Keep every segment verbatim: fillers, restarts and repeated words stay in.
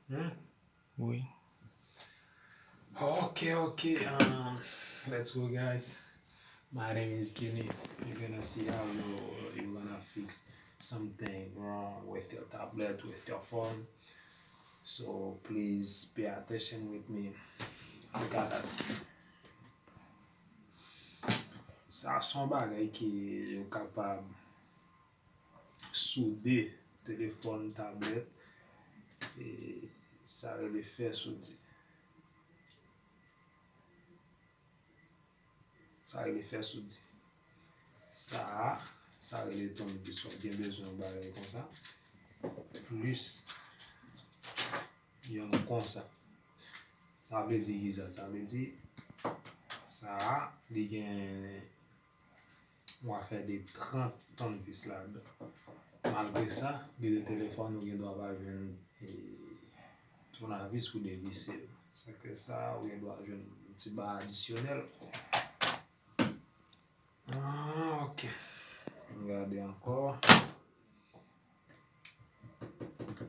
Hmm? Wi. Okay, okay. Um, let's go, guys. My name is Kenny. You're gonna see how you you're gonna fix something wrong with your tablet, with your phone. So please pay attention with me. Look at that. Sa se yon bagay ke yo kapab soude telefòn, tablèt, e sa rele fè soudi. Sa rele fè soudi. Sa a, sa rele tounnevis. W ap gen bezwen yon bagay konsa. Plis yon konsa. Sa vle di kisa? Sa vle di sa a, li gen yon afè de trant tounnevis ladan. Malgre sa, li de telefòn, ou gen dwa pa jwenn e, tounnevis pou devise yo. Sa ke sa, ou gen dwa jwenn yon ti bagay adisyonèl. Ah, ok. Ann gade ankò.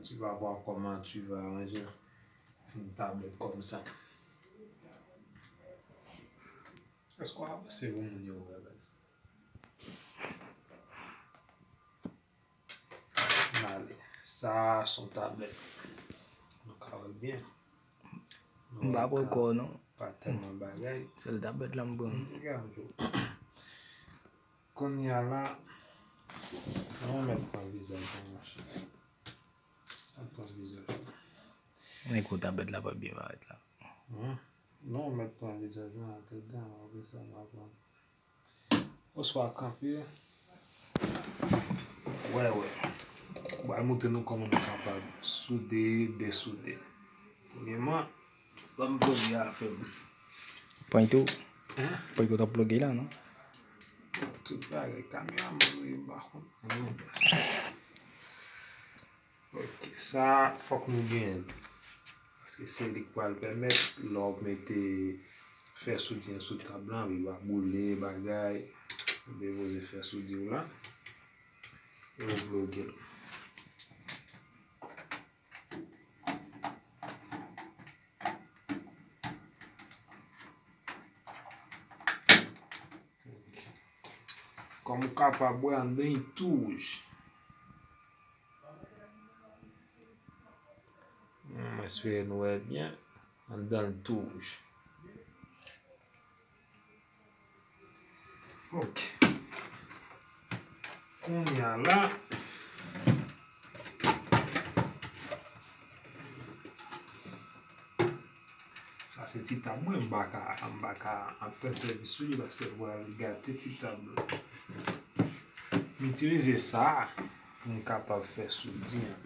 Tu vas voir comment tu vas arranger une tablette comme ça. Èske w avanse pou moun yo wè, guys? Male. Sa se yon tablèt. Nou ka wè l byen. M pa pran kò non. Pa tèlman bagay. Sèl tablèt la m pran. Gade. Kounye a la, non, mèt pran vizaj mwen, monchè. Mèt pran vizaj mwen. Mwen kou tablèt la pa byen parèt la. Hmm. Non, mèt pran vizaj mwen atè dan, apre sa, m a pran. Oswa kanpe. Wè, wè. M pral montre nou kòman nou kapab soude, desoude. Premyèman, ban m ploge afè m. Pwen tou. Hein? Pwen tou t ap ploge la, non? Tout bagay. Kamera mwen, m pa konn. Hmm. Ok, sa fòk nou genyen l. Paske se li k pral pèmèt lè w ap mete fè soudi an sou tab la, li pa boule, bagay. Ou depoze fè soudi w la. E ou ploge l. Kòm ou kapab wè, anndan li tou wouj. Hmm, m espere nou wè l byen. Anndan l tou wouj. Ok. Kounye a la, sa se ti tab mwen, m pa ka, m pa ka ap fè sèvis sou li paske l pral gate ti tab la. M itilize sa a pou m kapab fè soudi an.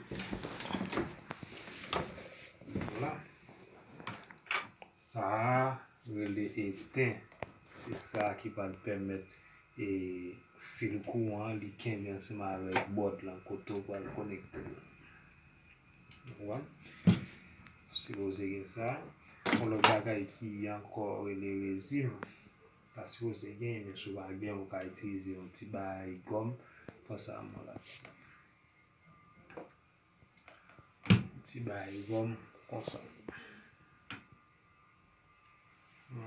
Vwala. Sa a rele eten. Se sa ki pral pèmèt e fil kouran an, li kenbe ansanm avèk bòd lan kote w pral konekte l. Ou wè? Sipoze gen sa. Yon lòt bagay ki ankò rele rezin. Ta sipoze gen, men si w pa gen, ou ka itilize yon ti bagay gòm. Panse a mwen la, se sa. Ti bagay gòm konsa.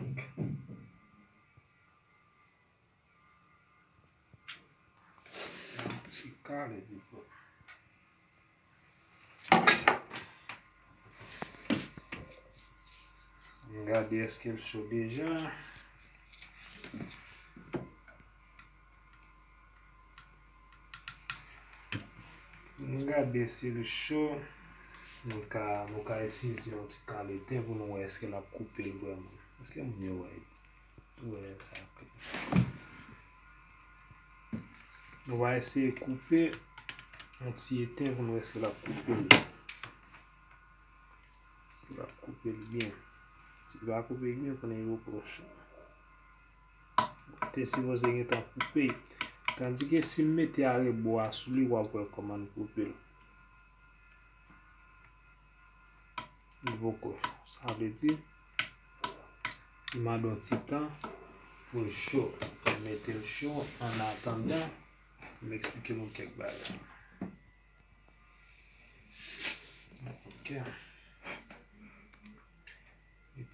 Ok. Yon ti kal epi bon. Ann gade èske l cho deja. Ann gade si l cho. Nou ka, nou ka itilize yon ti kal eten pou nou wè èske l ap koupe l vrèman. Èske moun yo wè? Wè sa. Nou va eseye koupe yon ti eten pou nou wè èske l ap koupe l. Èske l ap koupe l byen? Si l pa koupe l byen, konnen yo pwòch. Te sipoze gentan koupe. Tandike si m mete a rebò a sou li, w ap wè kòman l koupe l. Li poko cho. Sa vle di, li mande yon ti tan pou l cho. Mete l cho, an atandan, m eksplike nou kèk bagay. Ok.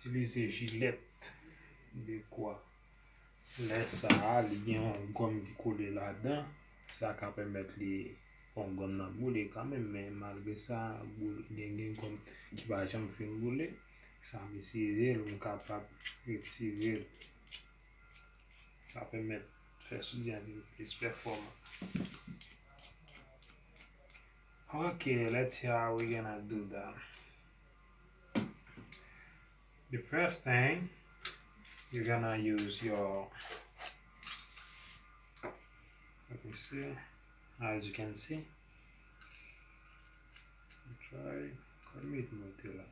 Itilize jilèt de kwa. Lè sa a, li gen yon gòm ki kole ladan. Sa ka pèmèt li, yon gòm nan boule kanmenm, men malgre sa, boule, gen, gen gòm ki pa janm fin boule. Sa m itilize l, m kapab retire l. Sa pèmèt fè soudi an vin plis pèfòman. Okay, let's see how we're gonna do that. The first thing, you're gonna use your, let me see, as you can see, try, kòm li t monte la.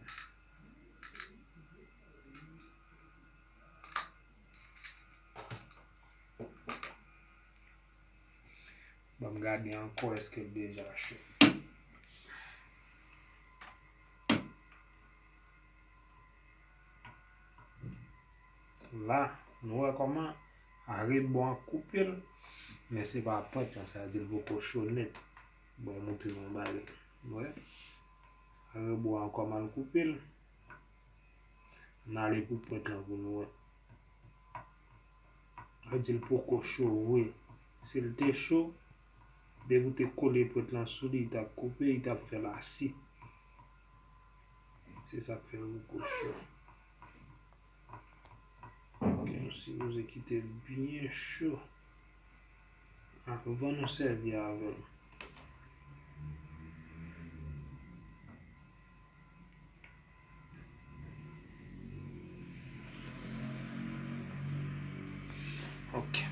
Ban m gade ankò èske l deja cho. La, nou wè kòman arebò an koupe l, men se pa pwent lan, sa vle di l poko cho nèt. Bon, mwen montre nou yon bagay. Wè. Arebò an kòman l koupe l. N ale pou pwent lan pou nou wè. Sa vle di l poko cho vre. Si l te cho, depi w te kole pwent lan sou li, li t ap koupe, li t ap fè lasi. Se sa k fè l poko cho. Ok, nou sipoze kite l byen cho anvan nou sèvi avè l. Ok.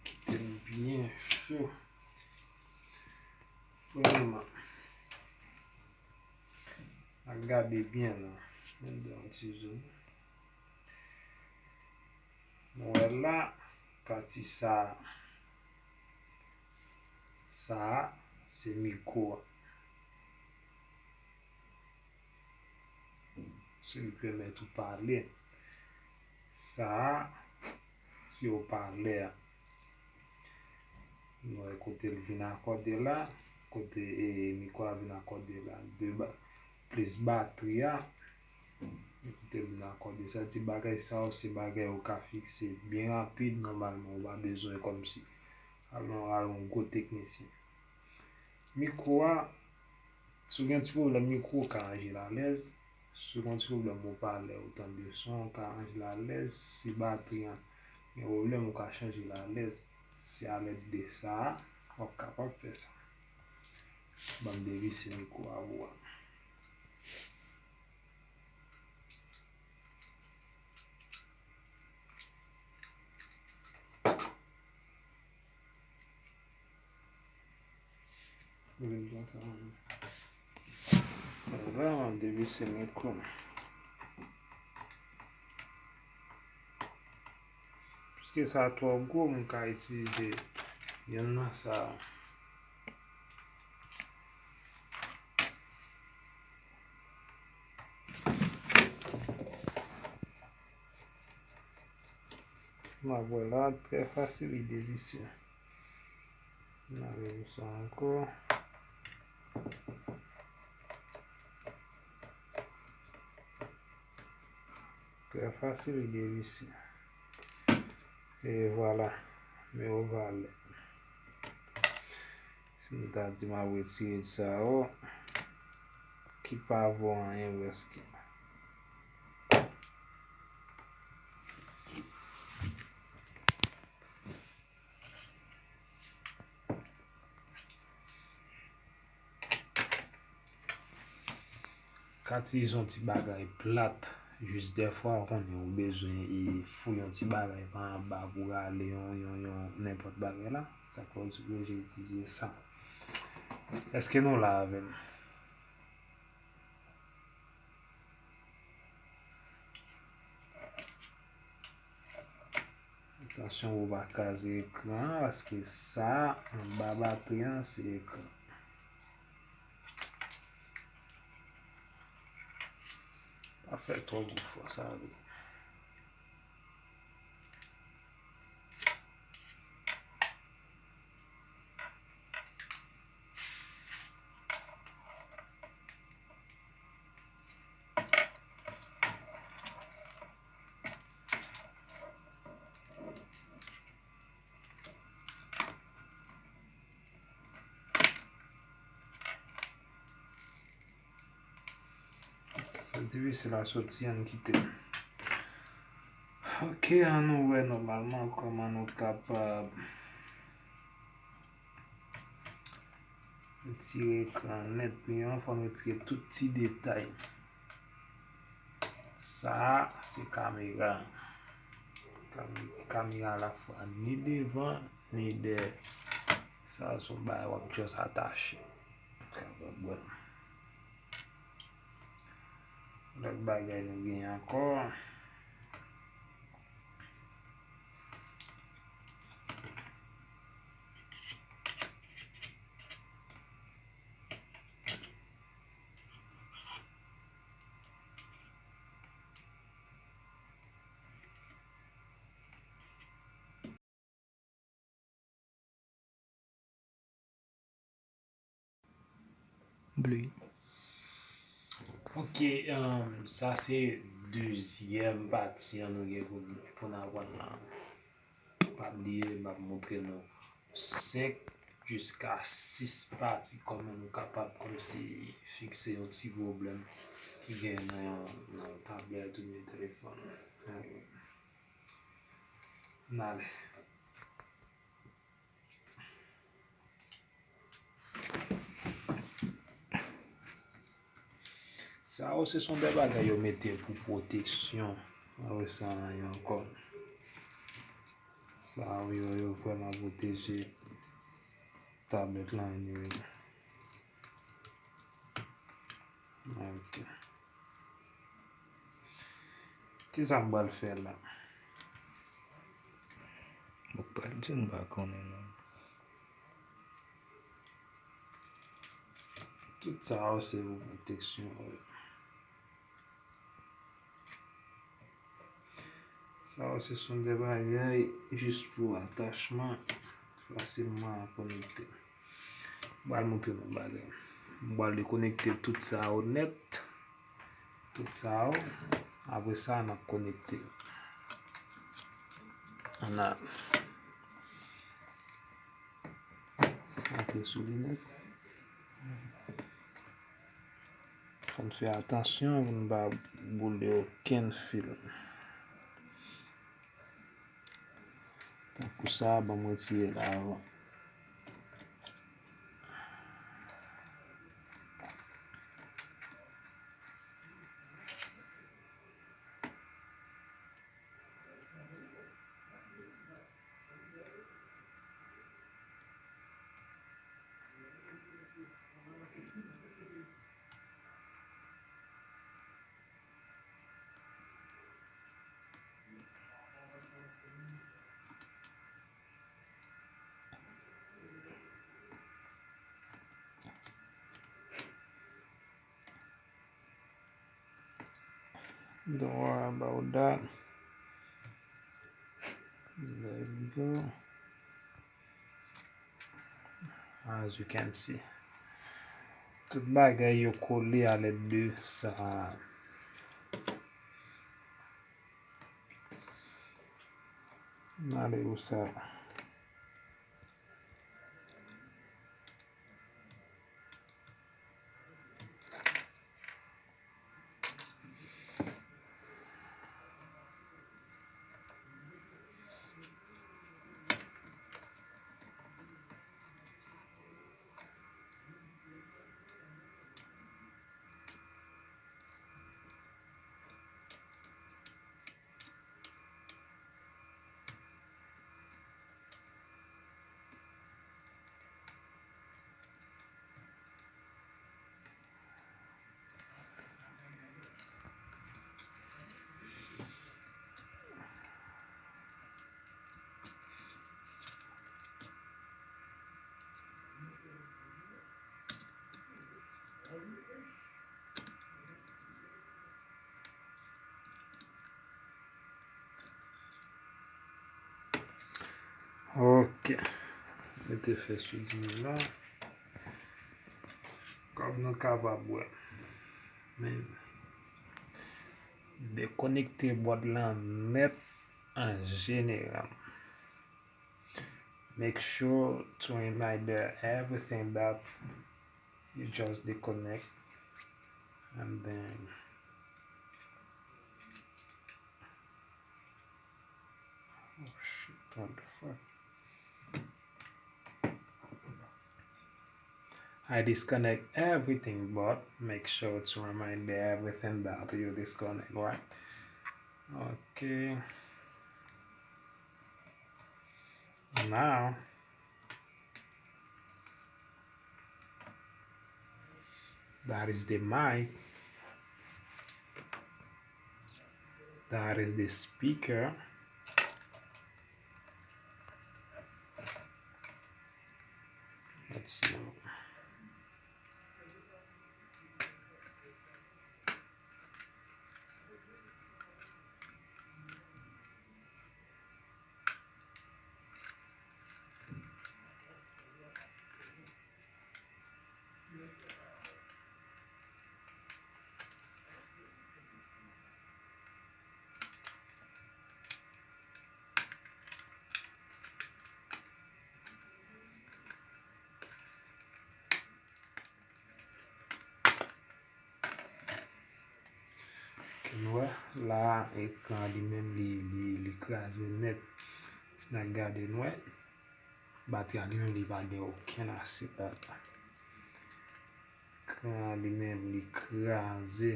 Kite l byen cho. Premyèman, n a gade byen la. Mete yon ti zoom. Nou wè la, pati sa a. Sa a, se mikwo a. Se li k pèmèt ou pale. Sa a, se opalè a. Nou wè kote l vin akòde la, kote, e, mikwo a vin akòde la. De ba-, plis batri a, kote l vin akòde. Sa ti bagay sa yo, se bagay ou ka fikse byen rapid, nòmalman, ou pa bezwen kòmsi al nan, al yon gwo teknisyen. Mikwo a, si w gen ti pwoblèm mikwo, ou ka ranje l alèz. Si w gen ti pwoblèm opalè, ou tande son, ou ka ranje l alèz. Si batri an gen pwoblèm, ou ka chanje l alèz. Se alèd de sa a, w ap kapab fè sa. Ban m devise mikwo a pou w. Vin konsa. Vrèman devise mikwo. Piske sa twò gwo, m ka itilize yonn nan sa yo. M ap wè la, trè fasil li devise. N a menm sa ankò. Trè fasil li devise. E vwala. Men opalè. Si m ta di m ap retire sa yo, ki pa vo anyen prèske. Ka itilize yon ti bagay plat, jis dèfwa ou konnen ou bezwen e fouye yon ti bagay pa anba pou rale yon, yon, yon nenpòt bagay la. Sa k fè w oblije itilize sa. Èske nou la avè m? Atansyon pou w pa kraze ekran an, paske sa anba batri an se ekran. Pa fè twò gwo fòs avè l. Difisil a soti, ann kite. Ok, ann nou wè nòmalman kòman nou kapab retire ekran nèt li an, fò n retire tout ti detay. Sa a, se kamera. Kam-, kamera alafwa ni devan, ni dèyè. Sa a, se yon bagay w ap just atache. Kapab wè. Lòt bagay nou genyen ankò. Bluey. Ok, um, sa se dezyèm pati an nou gen pou, pou n aprann la. Pa bliye, m ap montre nou senk jiska sis pati kòman nou kapab kòmsi fikse yon ti pwoblèm ki gen nan yon, nan yon tablèt oubyen telefòn. Anyway. N ale. Sa yo se son de bagay yo mete pou pwoteksyon. Apre sa, anyen ankò. Sa yo, yo vrèman pwoteje tablèt lan anyway. Ok. Kisa m pral fè la? Mwen pral di m pa konnen non. Tout sa yo se pou pwoteksyon. Sa yo se son de bagay jis pou atachman, fasilman konekte. M pral montre nou bagay. M pral dekonekte tout sa yo nèt. Tout sa yo. Apre sa, n ap konekte. Ann al. Antre sou li nèt. Fò n fè atansyon pou n pa boule okenn fil. Tankou sa, ban m retire l avan. Don't worry about that. There we go. As you can see. Tout bagay yo kole a lèd de sa. N ale pou sa. Ok. Mete fè sou diven la. Kòm nou kapab wè. Men, dekonekte bwat lan nèt an jeneral. Make sure to reminder everything that you just disconnect and then What the fuck? I disconnect everything, but make sure to remind everything that you disconnect, right? Okay. Now, that is the mic. That is the speaker. Let's see. Ke nou wè la, ekran an li menm, li, li, li kraze nèt. Si n ap gade, n wè batri a li menm, li pa gen okenn asid ladan. Ekran an li menm, li kraze.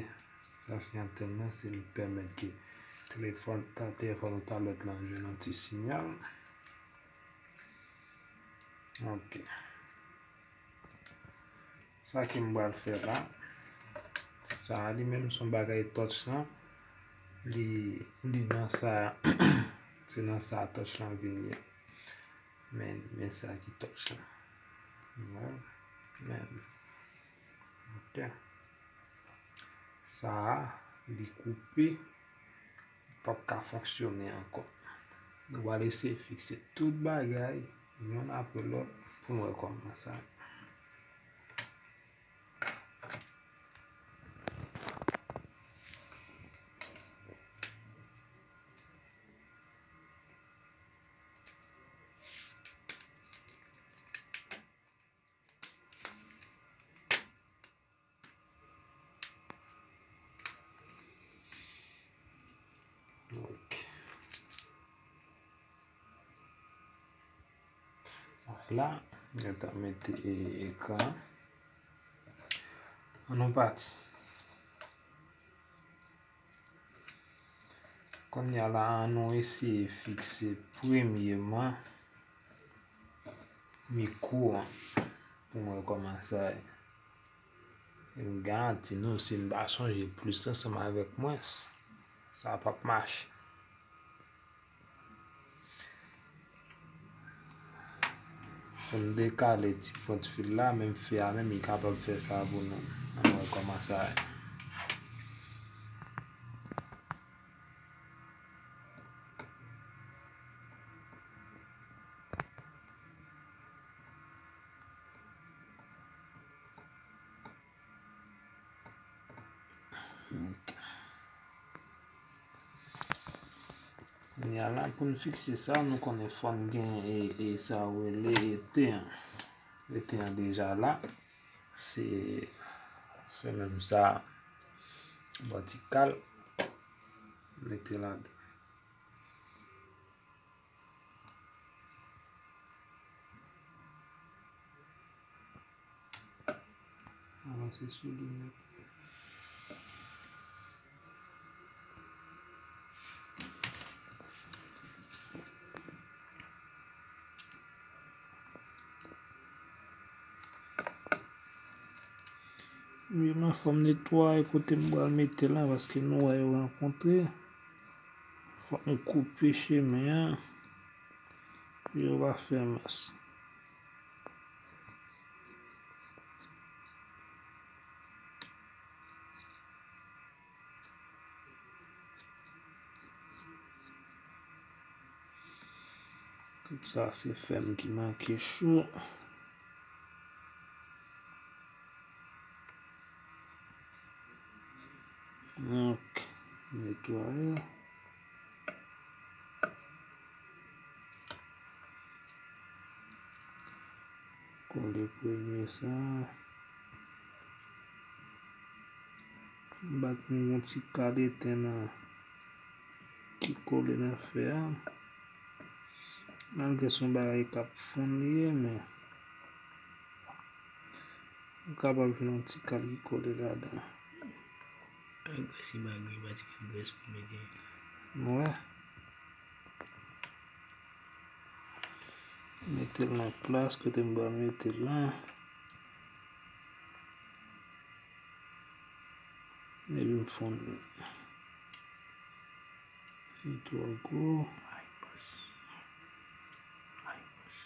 Sa se antèn nan, se li k pèmèt ke telefòn, ta, telefòn ou tablet lan jwenn yon ti siyal. Ok. Sa ke m pral fè la, sa a li menm se yon bagay touch lan. Li, li nan sa, se nan sa touch lan vin ye. Men, men sa ki touch lan. Bon, men, ok. Sa a, li koupe. P ap ka fonksyone ankò. Nou pral eseye fikse tout bagay, youn apre lòt, pou n wè kòman sa ye. Ok. La, gentan mete e-, ekran. An nou pati. Kounye a la, an nou eseye fikse premyeman mikwo an pou mwen kòman sa ye. E m garanti nou, si n pa sonje plis ansanm avèk mwen, s-, sa p ap mache. Fò n dekale ti pwent fil la, menm fè a menm, li kapab fè sa pou nou. Ann wè kòman sa ye. Ok. Kounye a la, pou n fikse sa, nou konnen fò n gen e, e sa yo rele ete an. Ete an deja la. Se, se menm sa. Vètikal. Mete ladan. Avanse sou li nèt. Premyeman, fò m netwaye kote m pral mete l la, paske nou wè yo rankontre. Fòk m koupe chemen an pou yo pa fè mas. Tout sa se fèm ki manke cho. Ok, netwaye. Kole premye sa. M bat yon ti kad eten nan ki kole nan fè a. Malgre se yon bagay k ap fonn li ye, men ou kapab jwenn yon ti kal ki kole ladan. Ak basi bagay, pa ti kal grès pou mete. Wè. Mete l nan plas kote m pral mete l la. Epi m fonn li. Li twò gwo. Ay, bòs. Ay, bòs.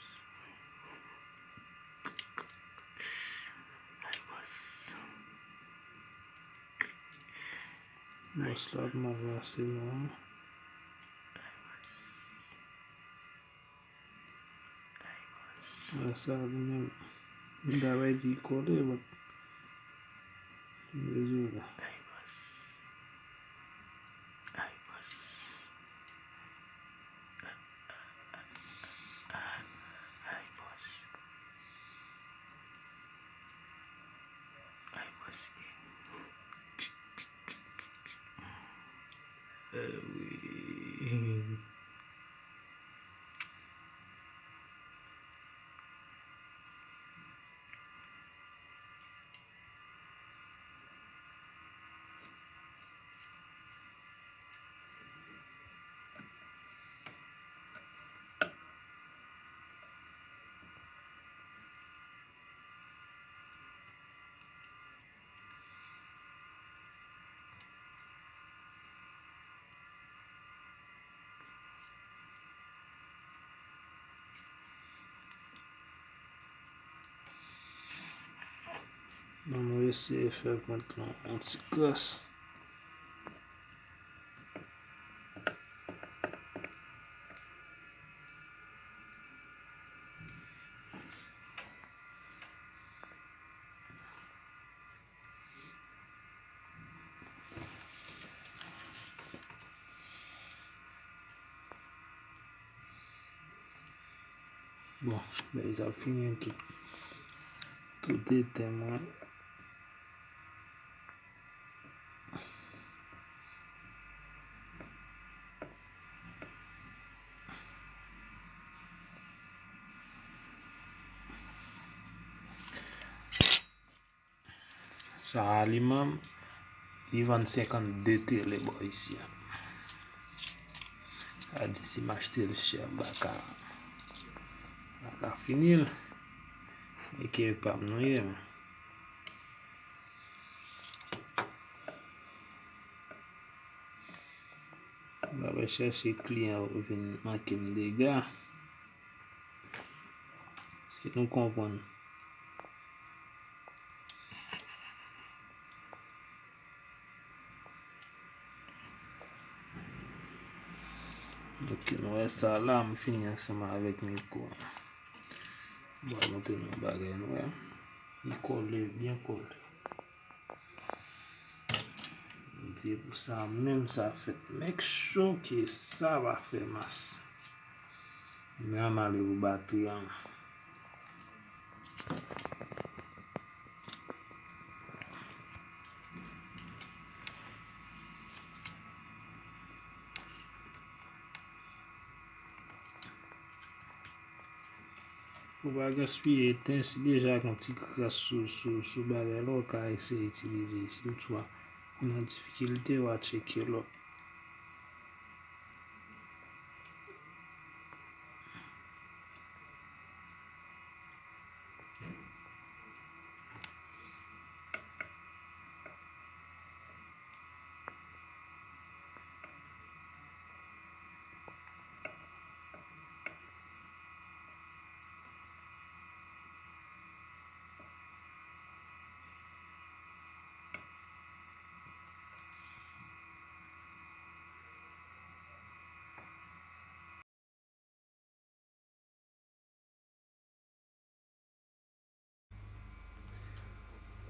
Ay, bòs. Bòs la ap mal pase la. Ay, bòs. Sa li menm, m ta bay di kole, but dezole. Ay, bòs. Ay, bòs. Ay, bòs. Ay, bòs. Eh, wi. Bon, nou eseye fè pant lan yon ti kras. Bon, bèl sa fini tou. Tout ete mwen. Sa a li menm, li vann senkannde tele bò isi a. Sa di si m achte l chè, m pa ka, m pa ka fini l. E ke pa m nou ye, men. M ap chèche kliyan yo vin manke m dega. Èske nou konprann? Ok, nou wè sa la, m fini ansanm avèk mikwo a. Bon, montre nou yon bagay nou wè. Li kole, byen kole. Se pou sa menm sa fèt. Make sure ke sa pa fè mas. Men an ale pou batri an. Pou pa gaspiye eten, si deja gen yon ti kras sou, sou, sou bagay la, ou ka eseye itilize. Si toutfwa ou nan difikilte, w a tcheke lòt.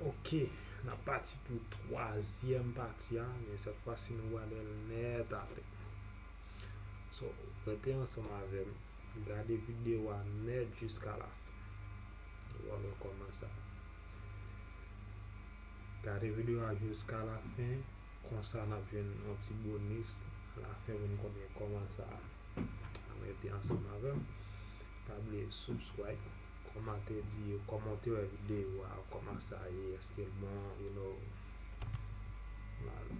Ok, n ap pati pou twazyèm pati a, men sèt fwa si nou pral nèt ale. So, rete ansanm avè m, gade videyo a nèt jiska lafen. Nou pral wè kòman sa. Gade videyo a jiska lafen, konsa n ap jwenn yon ti bonis lafen pou n konnen kòman sa. Ann rete ansanm avè m. Pa bliye subscribe, kòmante, di yo kòman w te wè videyo a, kòman sa ye, èske l bon, you know. Voilà.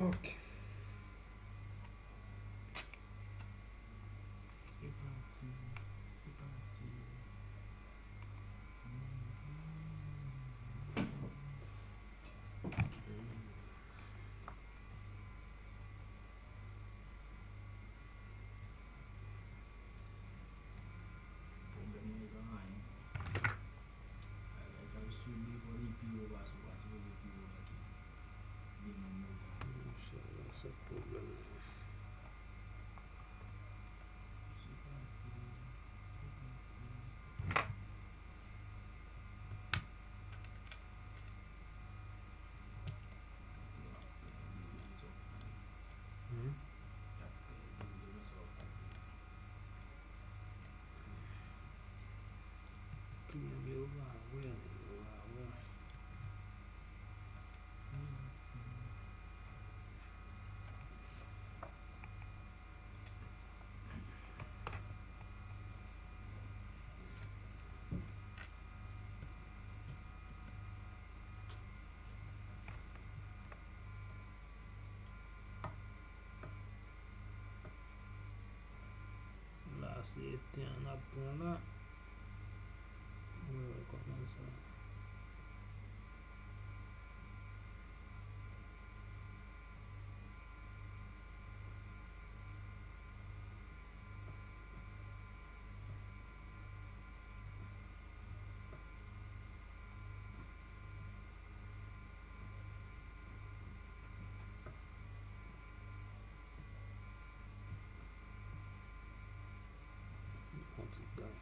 Ok. Se pati, se pati. Pwoblèm nan e pa anyen. Bagay k ap sou li fò li pi wo pase w, pase pou li pi wo pase. Li menm yo tan. Machallah, se pwoblèm nan. Se pati, se pati. Hmm? Kliyan m yo pa wè, nèg yo pa wè. La, se ten an n ap pran la. Mwen wè kòman sa. Yon ti tan.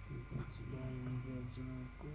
Yon ti bagay nou pèdi ankò.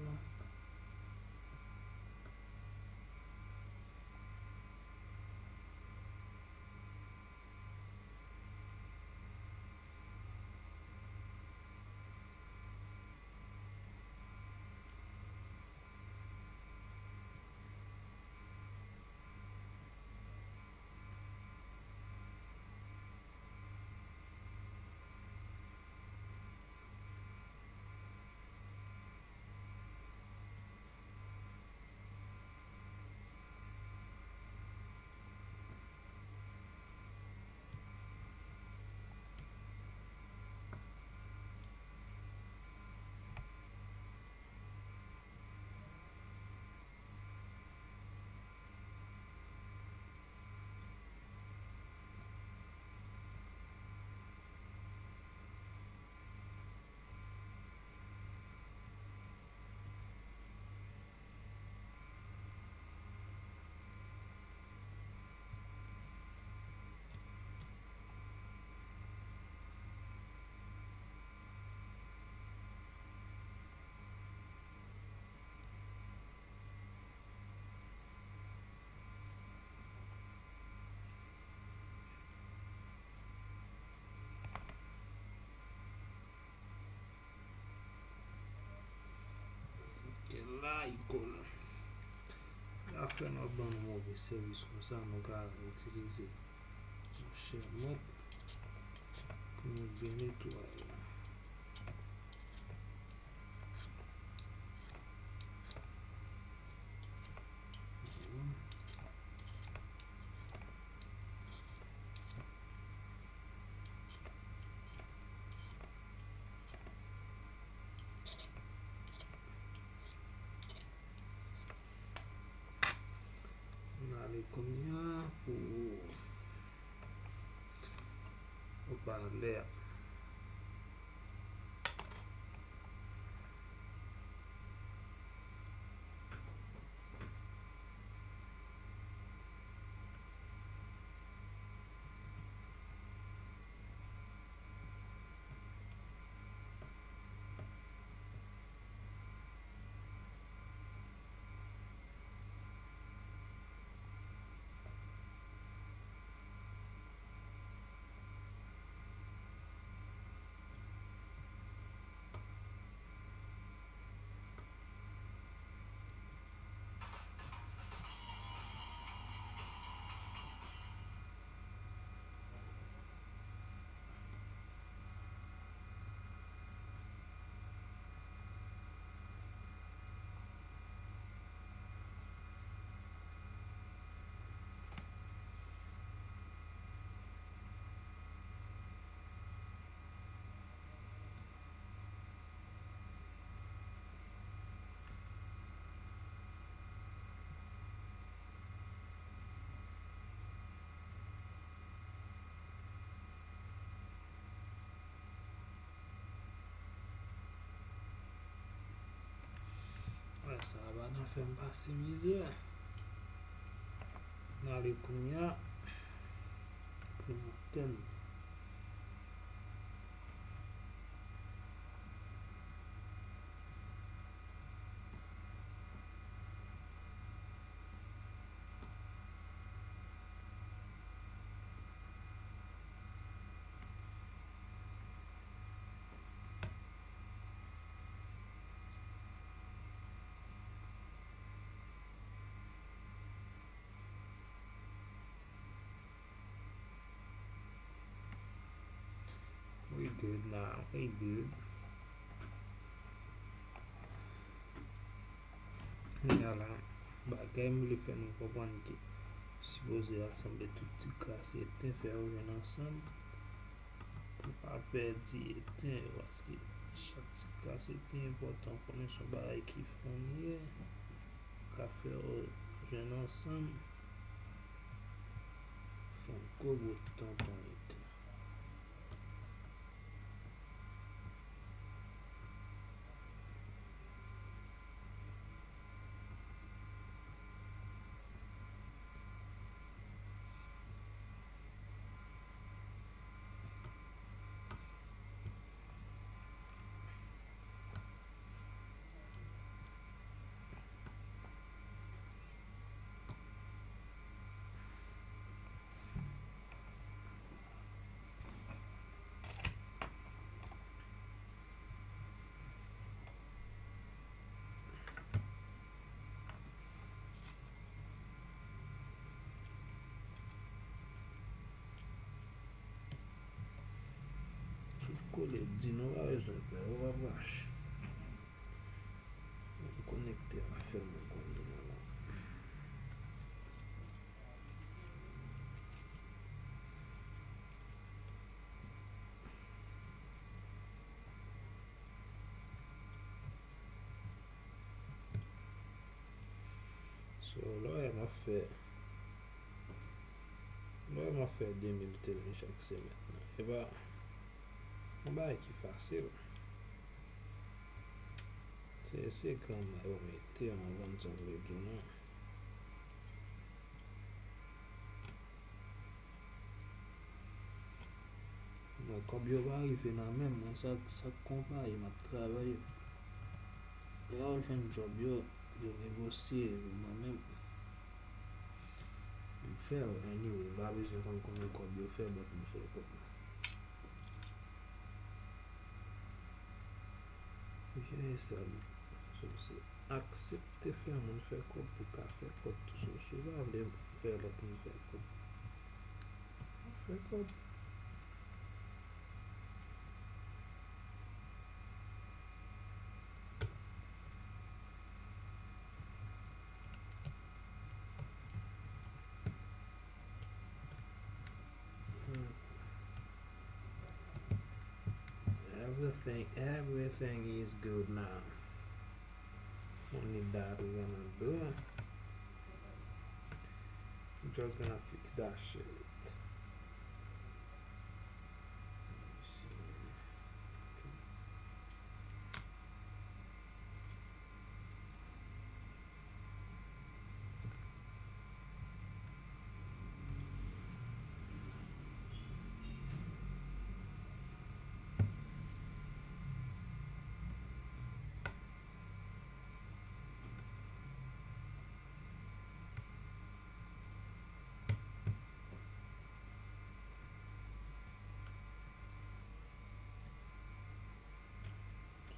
Ok, la, ikon. Afè nou ap ban nou move sèvis konsa, nou ka itilize yon chèmèt pou nou byen netwaye. N ale kounye a pou opalè a. N a fè m pase mizè. N ale kounye a pou nou tèn. We good now, we good. Kounye a la, bagay m vle fè nou konprann ke sipoze rasanble tout ti kras eten, fè yo jwenn ansanm. Pou pa pèdi eten yo, paske chak ti kras eten enpòtan, konnen se yon bagay ki fon li ye. Ka fè yo jwenn ansanm, fè yon gwo bout tonton eten. Tout kole, di nou pa bezwen pè, ou pa branche. Mwen konekte afè mwen kounye a la. So, lè w wè m ap fè, lè w wè m ap fè de mil telen chak semèn nan, e pa yon bagay ki fasil. Se, se granma yo mete anvan, sa m vle di w nan. Mwen, kòb yo pa rive nan men mwen, sa, sa k konpayi m ap travay yo. Lè yo jwenn djòb yo, yo negosye pou mwen menm. M fè yo, anyway, m pa bezwen konn konbyen kòb yo fè, but m fè kòb. Jere sa li. So, se aksepte fè moun fè kòb pou ka fè kòb tou. So, si w pa vle fè lòt moun fè kòb, pa fè kòb. Hmm. Everything, everything is good now. Only that we're gonna do. We're just gonna fix that shit. Let me see.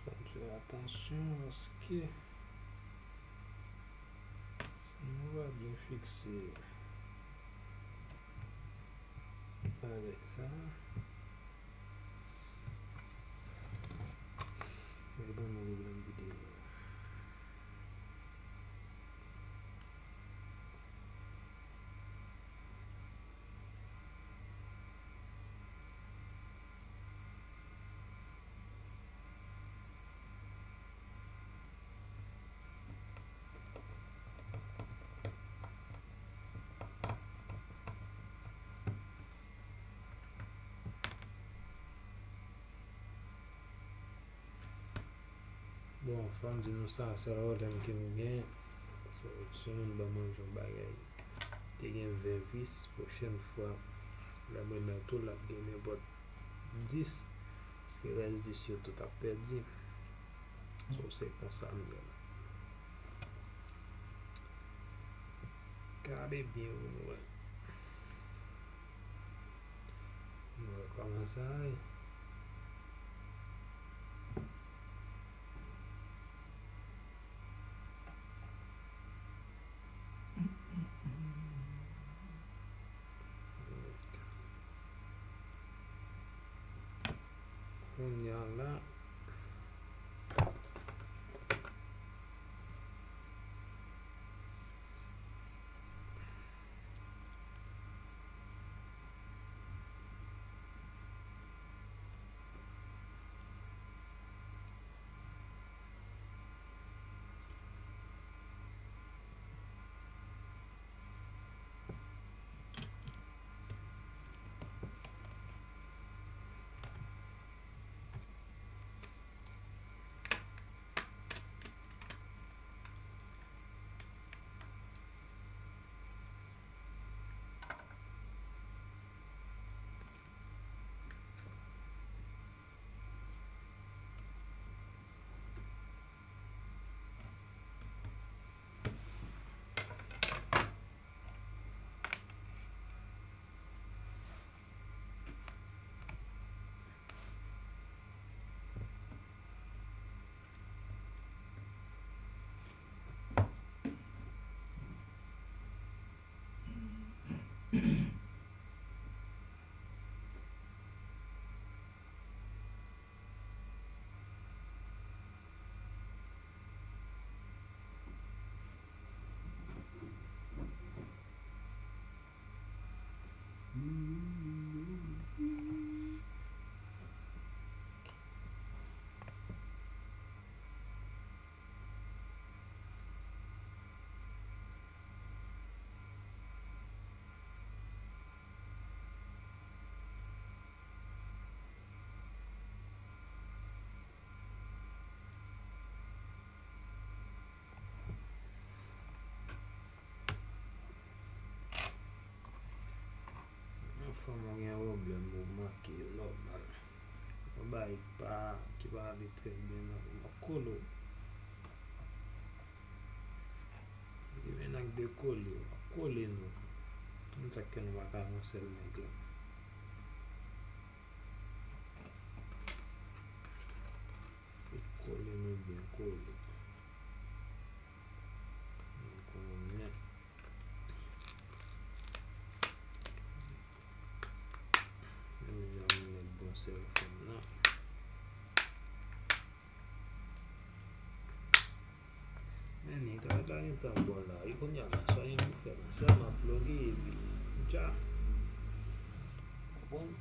Fò n fè atansyon paske si nou pa byen fikse bagay sa, li ban nou pwoblèm videyo. Bon, fò m di nou sa, sèl pwoblèm ke m gen, Si yon moun ban manje yon bagay, te gen ven vis, pwochèn fwa, lè mwen nan tou, l ap gen nenpòt dis, paske rès dis yo tout ap pèdi. So, se konsa m ye la. Gade byen pou nou wè. Nou wè kòman sa ye. Kounye a la, Yon fanm ou gen pwoblèm, ou manke yo nòmal. Yon bagay ki pa, ki pa ale trè byen nan, nan kolo. Li vin ak de kole, w ap kole nou. Konn sa k fè nou pa ka yon sèl nèg la. Fòk kole nou byen kole. Nou konnen. Menm jan nou mèt bon sèl fanm nan. Men li travay la gentan bon la wi, kounye a la, sa gen pou fè la, sèlman ploge epi dja. Konprann?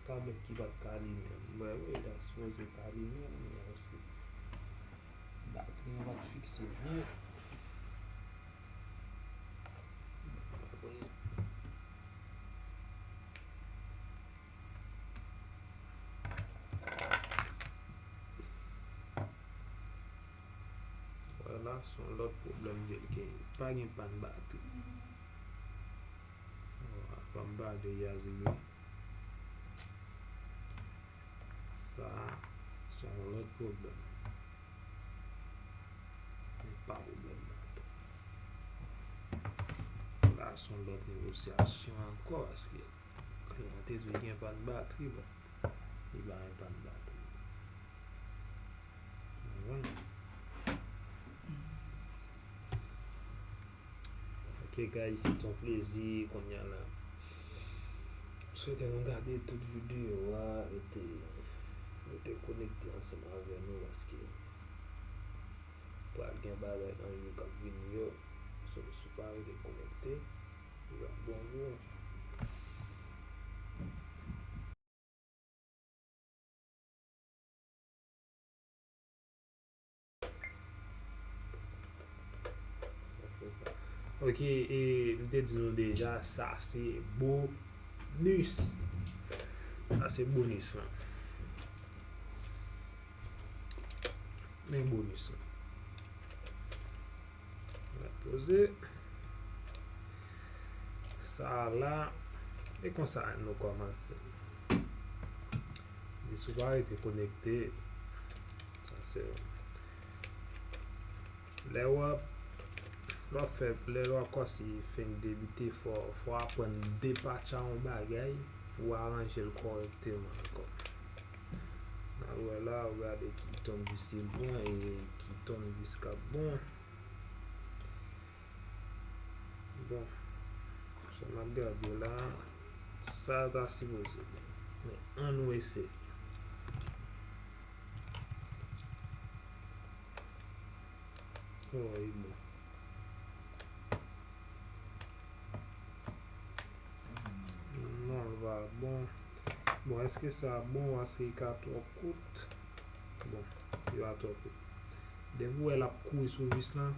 Tablèt ki pa t ka limen, m wè wi, li ta sipoze ka limen, men paske batri an pa t fikse byen. Vwala, se yon lòt pwoblèm ke l genyen. Pa gen pàn batri. Vwala, pa m pale Yazili. Sa a, se yon lòt pwoblèm. Men pa pwoblèm batri. La, se yon lòt negosyasyon ankò, paske kliyan te di gen pàn batri, bon, li pa gen pàn batri. Ou konprann? Ok, guys, se t yon plezi kounye a la. M swete nou gade tout videyo a, rete, rete konekte ansanm avè nou, paske pral gen bagay nan jou k ap vini yo. So, si w pa rete konekte, li p ap bon pou ou. Ok, e m te di nou deja, sa se bonis. Sa se bonis lan. Men bonis lan. Poze. Sa la, e konsa nou kòmanse. Jis ou pa rete konekte. Sa se lè w ap, lè w ap fè, lè w ap kòmanse fenk debite, fò, fò w aprann depatcha yon bagay pou w aranje l kòrèkteman ankò. N al wè la, ou gade ki tounnevis li bon e ki tounnevis k ap bon. Bon, sa n ap gade la, sa ta sipoze bon. Men, ann nou eseye. Oh, li bon. Non, li pa bon. Bon, èske sa bon? Paske li ka twò kout. Bon, li pa twò kout. Depi w wè l ap kouri sou vis lan,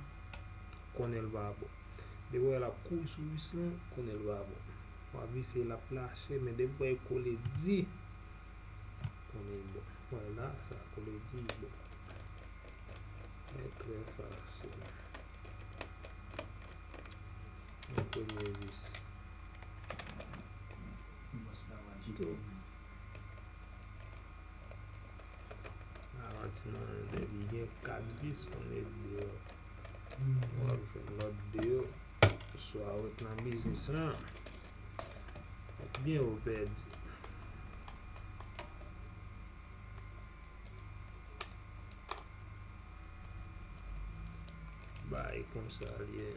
konnen l pa bon. Depi w wè l ap kouri sou vis lan, konnen l pa bon. W ap vise, l ap lache, men depi w wè l kole di, konnen l bon. Vwala, sa kole di, l bon. Men trè fasil. Yon premye vis. Bòs la, w ap jete vis. Avan ti nan depi gen kat vis, konnen deyò. W ap jwenn lòt deyò. Swa ou ret nan biznis lan, oubyen ou pèdi. Bay konsa l ye.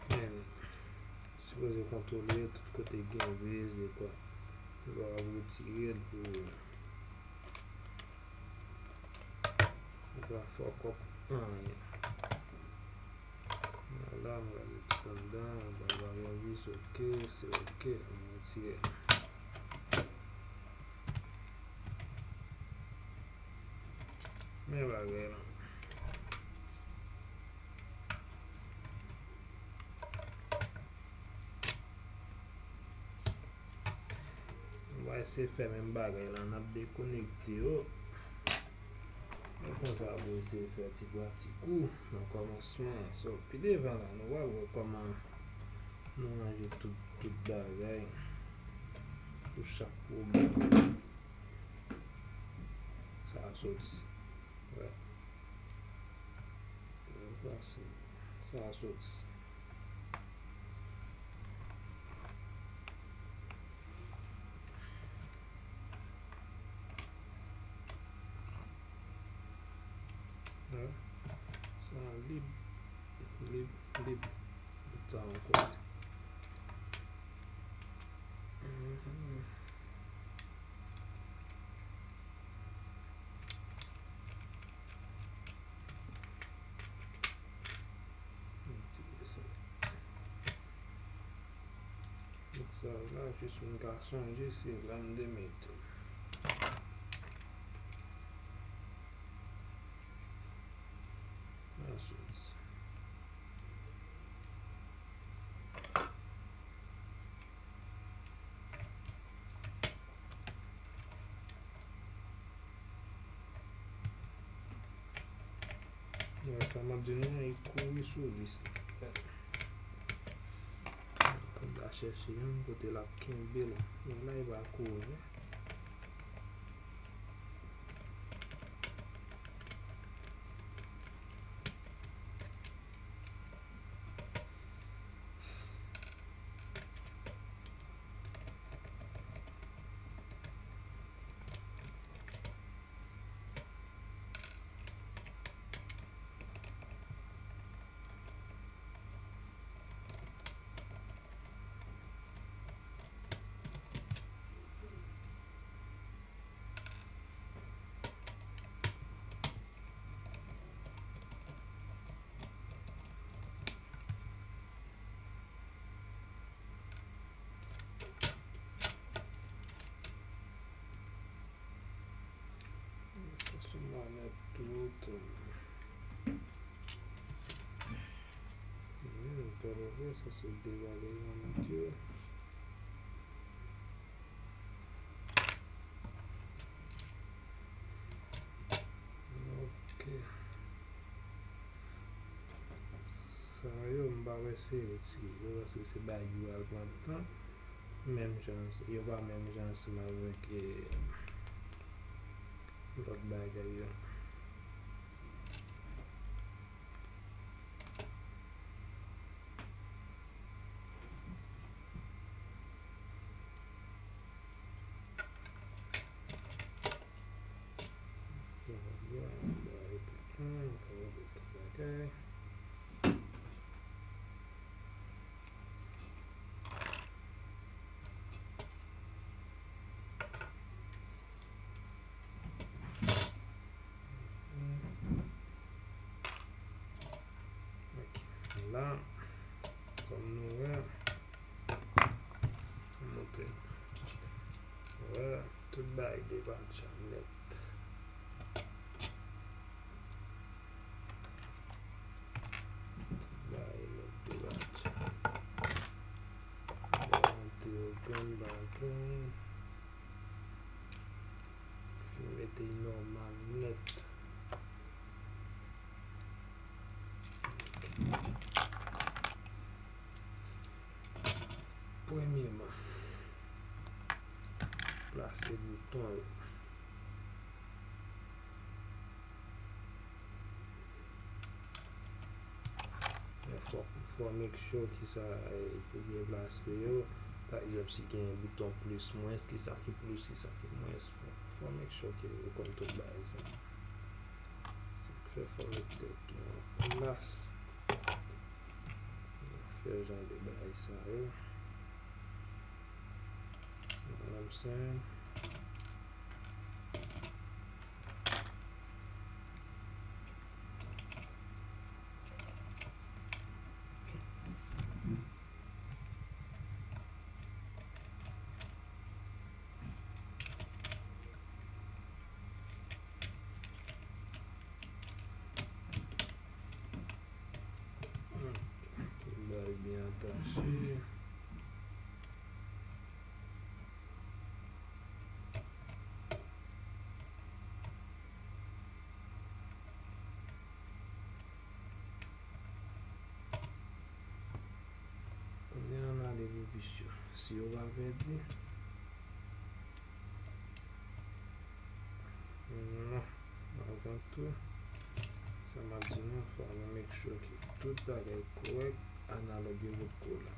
Men, sipoze kontwole tout kote gen vis, dekwa. Lè w ap retire l pou ou pa fuck up anyen. Vwala, m gade tout anndan, m pa gen vis, oke, se oke, m retire. Men bagay lan. Nou va eseye fè menm bagay la, n ap dekonekte yo. E konsa pou eseye fè ti pratik ou nan kòmansman an. So, pi devan la, nou pral wè kòman nou ranje tout, tout bagay pou chak pwoblèm. Sa a soti. Wè. Trè fasil. Sa a soti. Wè. Sa a lib, lib, lib. Bout sa yon kote. Mhm. Retire sa. Met sa la, jis pou n ka sonje se la n te mete. Sa soti. Wè sa m ap di nou, li kouri sou vis la. Pou n ta chèche youn kote l ap kenbe l. Men la, li pa kouri, non. Sa se de bagay yo m di w. Ok. Sa yo, m pa wè se retire yo, paske se bagay ki pral pran tan. Menm jan, yo pa menm jan ansanm avèk, eh, lòt bagay yo. Ok. La, kòm nou wè, monte. Wè, tout bagay depatcha nèt. Tout bagay nèt depatcha. Monte yo grenn pa grenn. Mete l nòmal nèt. Premyeman, plase bouton yo. Men fò, fò make sure ki sa, eh, pou byen plase yo. Pa egzanp, si gen bouton plis, mwens, ki sa ki plis, ki sa ki mwens, fò, fò make sure ke ou konn tout bagay sa. Se k fè fò w met tèt ou an plas. Fè jan de bagay sa yo. You know what I'm saying? Bagay byen atache. Kounye a n ale pou vis yo. Si yo pa pèdi. Non. Avan tou, sa m ap di nou, fò nou make sure ke tout bagay kòrèk, analòg yo potko la.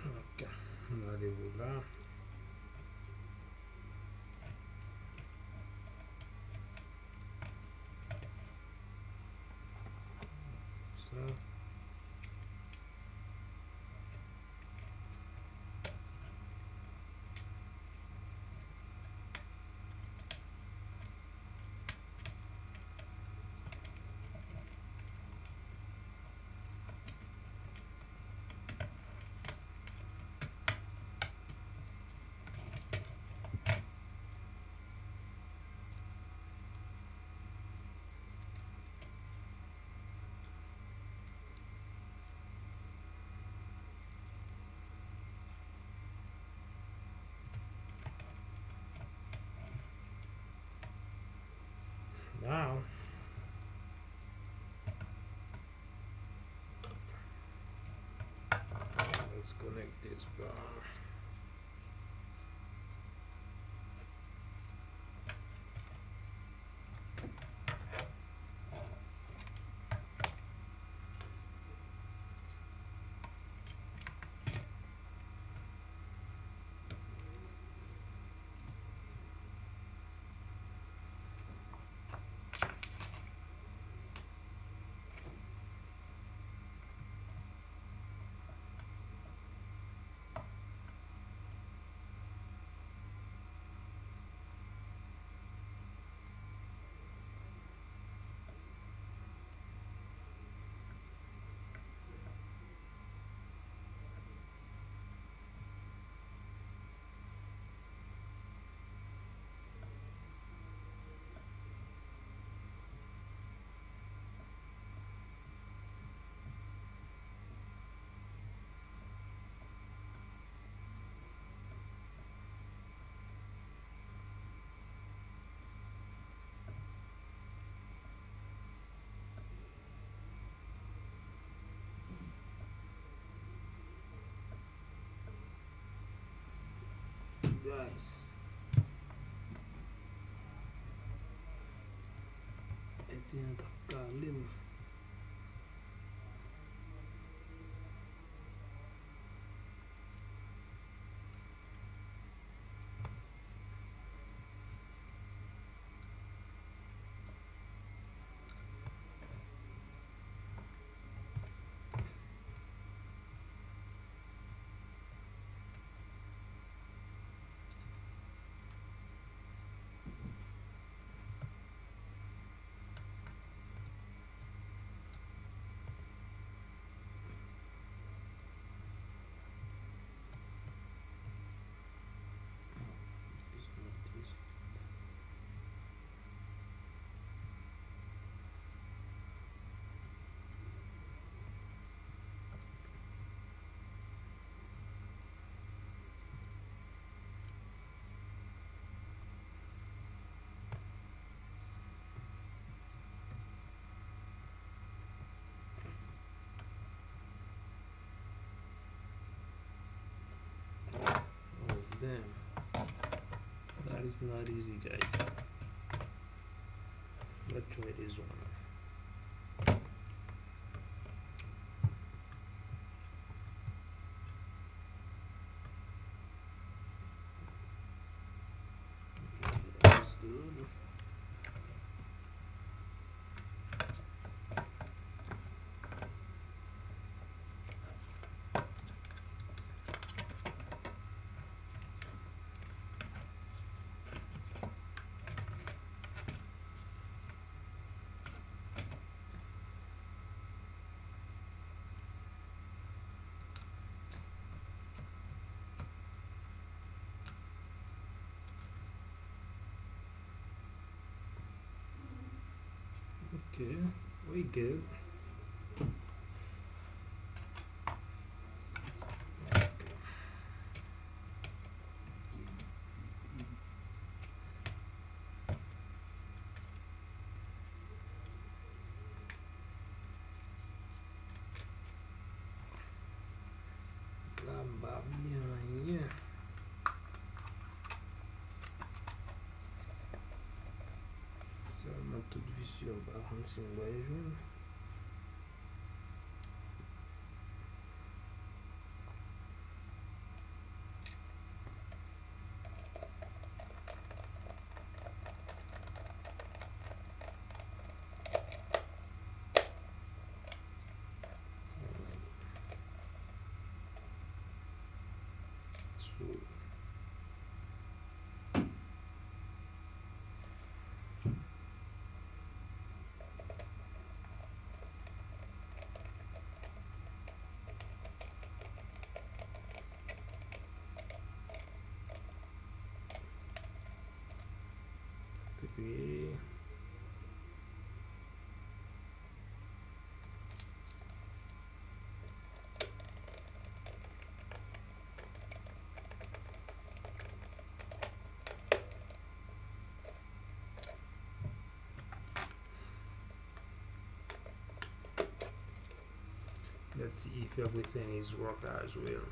Ok, n ale pou la. Disconnect this bar. Guys. Ete an t ap kale m. Oh, damn. That is not easy, guys. Let's try this one. That's good. Ok, we good. La m pa bliye anyen. Sèlman tout visye yo pa konn si m pral jwenn. So, Let's see if everything is work as well.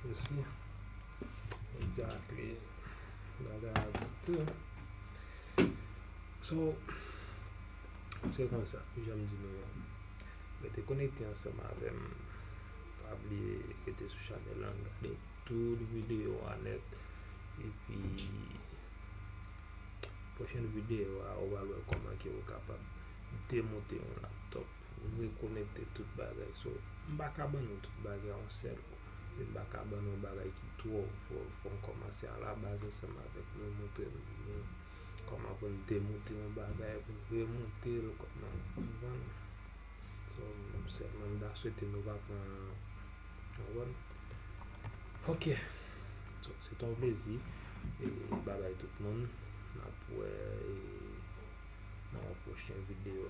You see? Exactly. Bagay a di tou. So, se konsa, jan m di nou an. Rete konekte ansanm avè m. Pa bliye rete sou chanèl lan, gade tout videyo a nèt. Epi, pwochèn videyo a, ou pral wè kòman ke ou kapab demonte yon laptòp, rekonekte tout bagay. So, m pa ka ban nou tout bagay yon sèl kou. E m pa ka ban nou yon bagay ki twò. Fò, fò m kòmanse a la baz ansanm avèk nou, montre nou kòman pou n demonte yon bagay, pou n remonte l, kòman, ou konprann? So, sèlman m ta swete nou pa pran, ou konprann? Ok. So, se te yon plezi. E babay tout moun. N ap wè, e, nan yon pwochen videyo.